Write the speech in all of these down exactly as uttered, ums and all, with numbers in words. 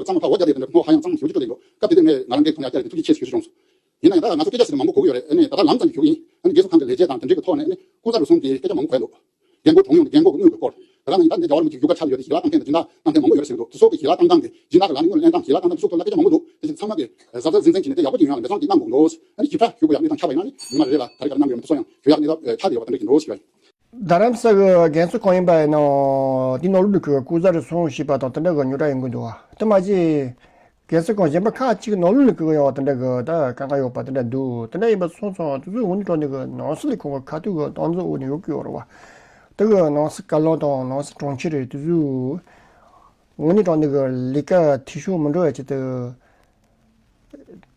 བ་གཙང་མ་ཕར་འོ་བརྒྱབ་དེ་དེ་འདྲ་ངོ་ཧ་ཡང་གཙང་མ་ཞེ་པོ་ཅིག་འགྲོ་བསྡད་འདུག་སྐབས་དེ་དུས་ངས་ང་རང་འདྲའི་མཐོང་ཡ་བསྐྱར་དེ་ཐུགས་རྗེ་ཆེ་ཞུ་རྒྱུ་བྱུང་སོང་། ཡིན་ན་ཡང་ད་ང་ཚོ་སྐད་ཆ་ཟེར་ན་མང་པོ་གོ་གི་ཡོད་རེད། ཨ་ནི་ད་ལྟ་ལམ་ཙམ་གྱི་ཞུ་གི་ཡིན། ཨ་ནི་རྒན་གསོ་ཁང་གི་ལས་བྱེད་དང་དེ་འདྲའི་གི་ཐོག་ནས་ཨ་ནི་སྐུ་ཚབ་རུ་སོང་གི་སྐད་ཆ་མང་པོ་གོ་ཡ་འདུག་རྒན་པོ་གྲོངས་ཡོང་དུས་རྒན་པོ་གི་དངུལ་གི་སྐོར། ད་ལྟ་ང་ཡིན་ད་འདི་རྒྱ་བར་མི་གཅིག་རྒྱུག་ཁ་ཆགས་ཡོད་དེ་ཞིག་ལ་བཏང་མཁན་དང་སྦྱིན་བདག་བཏང་མཁན་མང་པོ་ཡོད་རེད་ཟེར་གི་འདུག་དེ་སོགས་ཀྱི་ཞིག་ལ་བཏང་སྟངས་དེ་སྦྱིན་བདག་གི་ལམ་དངུལ་ལེན་སྟངས་ཞིག་ལ་བཏང་སྟངས་དེ་སོགས་ཐོག་ལ་སྐད་ཆ་མང་པོ་འདུག་དེ་བཞིན་ཚང་མ་གི་གཟབ་གཟབ་གཟབ་གཟབ་བྱས་ནས་དེ་ཡག་པོ་ཅིག་ཡོང་ཡ་ལ་མི་ཚང་གི་གནང་དགོས་འདུག་ཨ་ནི་ཞིབ་ཕྲ་ཞུ་དགོས་ཡ་གནས་སྟངས་ཆགས་པ་ཡིན་ན་ནི་མི་མང་རེ་རེ་ལ་ད་རེས་ཀ་ལ་གནང་དགོས་ཡ་མི་འདུག་སོ་ཡང་ཞུ་ཡག་གནས་སྟངས་ཆགས་བསྡད་ཡོད་པ་དེ་འདྲ་ཞིག་འདུག་ཞུ་བ་ཡིན། རྡ་རམ་ས་གི་རྒན་གསོ་ཁང་ཡིན་པ་ཡིན་ནའང་དེའི་ནང་ལོགས་ལ་གི་སྐུ་ཚབ་རེ་སོང་ཞེས་པ་དང་དེ་འདྲ་གི་རྙོག་དྲ་ཡོང་གི་འདུག་བ་དེ་མ་གཞི་རྒན་གསོ་ཁང་གཞན་པ་ཁག་ཅིག་ནང་ལོགས་ལ་གི་ཡང་དེ་འདྲ་གི་ད་དཀའ་ངལ་ཡོད་པ་དེ་འདྲ་འདུག་དེ་འདྲ་ཡིན་པ་སོང་ཙང་དེ་ཚོའི་འོག་ནས་དྲངས་ནས་གི་ནང་སྲིད་ལས་ཁུངས་གི་ཁ་ཐུག་གི་སྟངས་འཛིན་འོག་ནས་ཡོད་ཀྱི་ཡོད་རེད་བ། དེ་གི་ནང་སྲིད་བཀའ་བློན་དང་ནང་སྲིད་དྲུང་ཆེ་རེད། དེ་ཚོའི་འོག་ནས་དྲངས་ནས་གི་ལས་ཀ་འཐུས་ཤོར་མི་འགྲོ་བའི་ཆེད་དུ།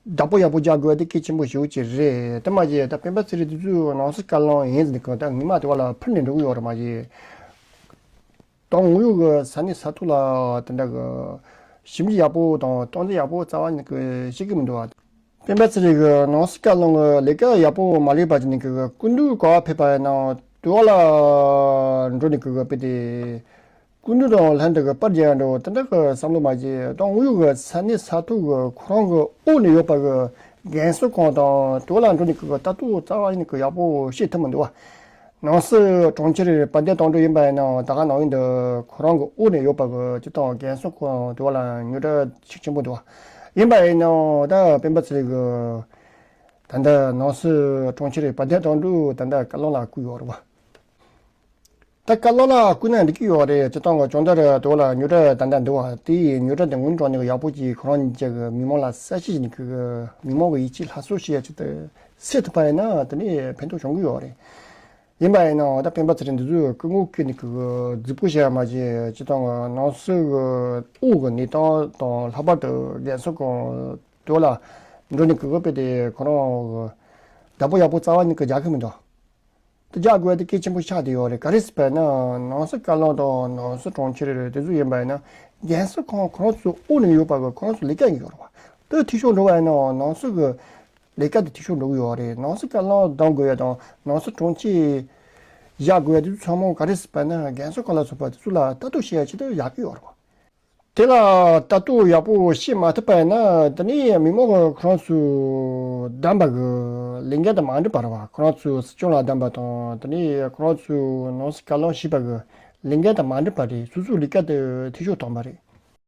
བདག་པོ་ཡག་པོ་རྒྱག་དགོས་པ་དེ་གལ་ཆེན་པོ་ཞེ་པོ་ཅིག་རེད། དེ་མ་གཞི་ད་སྤེན་པ་ཚེ་རིང་དེ་ཚོའི་ནང་སྲིད་བཀའ་བློན་ཡིན་ཟེར་ནས་གང་ལྟར་ངོ་མ་དེ་བ་ལ་འཕུར་ནས་འགྲོ་གི་ཡོད་རེད་མ་གཞི། དོན་དངོས་ཡོད་ཀྱི་ས་གནས་ས་ཐོག་ལ་དེ་འདྲ་གི་ ཞིབ་འཇུག་ཡག་པོ་དང་སྟངས་འཛིན་ཡག་པོ་རྩ་བ་ཉིད་ནས་བྱེད་ཀྱི་མི་འདུག་བ། སྤེན་པ་ཚེ་རིང་གིས་ནང་སྲིད་བཀའ་བློན་གྱི་ལས་ཀ་ཡག་པོ་མ་ལས་པ་ཅིག་ནས་ཀྱི་སྐུ་མདུན་ག་པར་ཕེབས་པ་ཡིན་ནའང་དུ་བ་ལ་འགྲོ་ནས་ཀྱི་དཔེ་དེ། སྐུ་མདུན་དང་ལྷན་དུ་གི་པར་རྒྱག་འགྲོ་དེ་འདྲ་གི་བསམ་བློ་མ་བྱེད་དང་། དངོས་ཡོད་ཀྱི་ས་གནས་ས་ཐོག་གི་ཁོ་རང་གི་འོག་ནས་ཡོད་པ་གི་རྒན་གསོ་ཁང་དང་དུ་བ་ལ་འགྲོ་ནས་ཀྱི་ལྟ་རྟོག་རྩ་བ་ཉིད་ནས་ཀྱི་ཡག་པོ་བྱེད་ཐུབ་མི་འདུག་བ། ནང་སྲིད་དྲུང་ཆེ་རེད། བར་བརྒལ་བཏང་འགྲོ་ཡིན་པ་ཡིན་ནའང་ད་ག་ནང་བཞིན་དུ་ཁོ་རང་གི་འོག་ནས་ཡོད་པ་གི་སྤྱི་བཏང་རྒན་གསོ་ཁང་དུ་བ་ལ་ཉོ་གྲ་ཤུགས་ཆེན་པོ་འདུག་བ། ཡིན་པ་ཡིན་ནའང་ད་སྤེན་པ་ཚེ་རིང་གིས་ད་ལྟ་ནང་སྲིད་དྲུང་ཆེ་རེད། བར་བརྒལ་བཏང་འགྲོ་ད་ལྟ་བཀའ་བློན་ལ་བསྐོས་ཡོད་རེད་བ། ད་བཀའ་བློན་ལ་བསྐོས་ན་འགྲིག་གི་ཡོད་རེད། སྤྱི་བཏང་གི་སྦྱོང་བརྡར་དུ་བ་ལ་ཉོ་གྲ་ད་ལྟ་འདུག་བ། དེ་ཡི་ཉོ་གྲ་དེ་དངོས་གནས་དྲང་གནས་ཀྱི་ཡག་པོ་ཅིག་ཁོ་རང་ཉིད་ཀྱི་མི་མང་ལ་གསལ་བཤད་བྱེད་ནས་ཀྱི་མི་མང་གི་ཡིད་ཆེས་སླར་གསོ་བྱེད་ཡ་ཅིག་ཏུ་སེལ་ཐུབ་པ་ཡིན་ན་དེ་ནས་ཕན་ཐོགས་བྱུང་གི་ཡོད་རེད། ཡིན་པ་ཡིན་ནའང་ད་སྤེན་པ་ཚེ་རིང་འདི་ཚོས་སྐུ་ངོ་བསྐོས་ནས་ཀྱི་རྫིག་པོ་བྱེད་ཡ་མ་བྱེད། སྤྱི་བཏང་གི་ནང་སྲིད་ཀྱི་འོག་གི་གནས་སྟངས་དང་ལྷག་པར་དུ་རྒན་གསོ་ཁང་དུ་བ་ལ་འགྲོ་ནས་ཀྱི་དཔེ་དེ་ཁོ་རང་གི་བདག་པོ་ཡག་པོ་རྩ་བ་ཉིད་ཀྱི་རྒྱག་གི་མི་འདུག་དེ་རྒྱག་དགོས་ཡ་དེ་གལ་ཆེན་པོ་ཆགས་བསྡད་ཡོད་རེད། ག་རེ་ཟེར་བ་ཡིན་ན་ནང་སྲིད་བཀའ་བློན་དང་ནང་སྲིད་དྲུང་ཆེ་རེད། དེ་ཚོ་ཡིན་པ་ཡིན་ན་རྒན་གསོ་ཁང་ཁོ་རང་ཚོའི་འོག་ནས་ཡོད་པ་གི་ཁོ་རང་ཚོ་ལས་ཀ་ཡིན་ཡོད་རེད་བ། དེ་འཐུས་ཤོར་འགྲོ་བ་ཡིན་ན་ནང་སྲིད་གི་ལས་ཀ་དེ་འཐུས་ཤོར་འགྲོ་གི་ཡོད་རེད། ནང་སྲིད་བཀའ་བློན་གདམ་དགོས་ཡ་དང་ནང་སྲིད་དྲུང་ཆེ་བཞག་དགོས་ཡ་དེ་ཚོ་ཚང་མ་ག་རེ་ཟེར་བ་ཡིན་ན་རྒན་གསོ་ཁང་ལ་སོགས་པ་དེ་ཚོ་ལ་ལྟ་རྟོག་བྱེད་ཡ་ཆེད་དུ་བཞག་གི་ཡོད་རེད་བ། དེ་ལ་ལྟ་རྟོག་ཡག་པོ་བྱེད་མ་ཐུབ་པ་ཡིན་ན་དེ་ནས་མི་མང་གིས་ཁོ་རང་ཚོའི་གདམ་པ་གི་ལས་འགན་དེ་མ་འགྲུབ་པ་རེད་བ། ཁོ་རང་ཚོའི་སྲིད་སྐྱོང་ལ་གདམ་པ་དང་དེ་ནས་ཁོ་རང་ཚོའི་ནང་སྲིད་བཀའ་བློན་བྱས་པ་གི་ལས་འགན་དེ་མ་འགྲུབ་པ་རེད། སོ་སོའི་ལས་ཀ་དེ་འཐུས་ཤོར་བཏང་པ་རེད།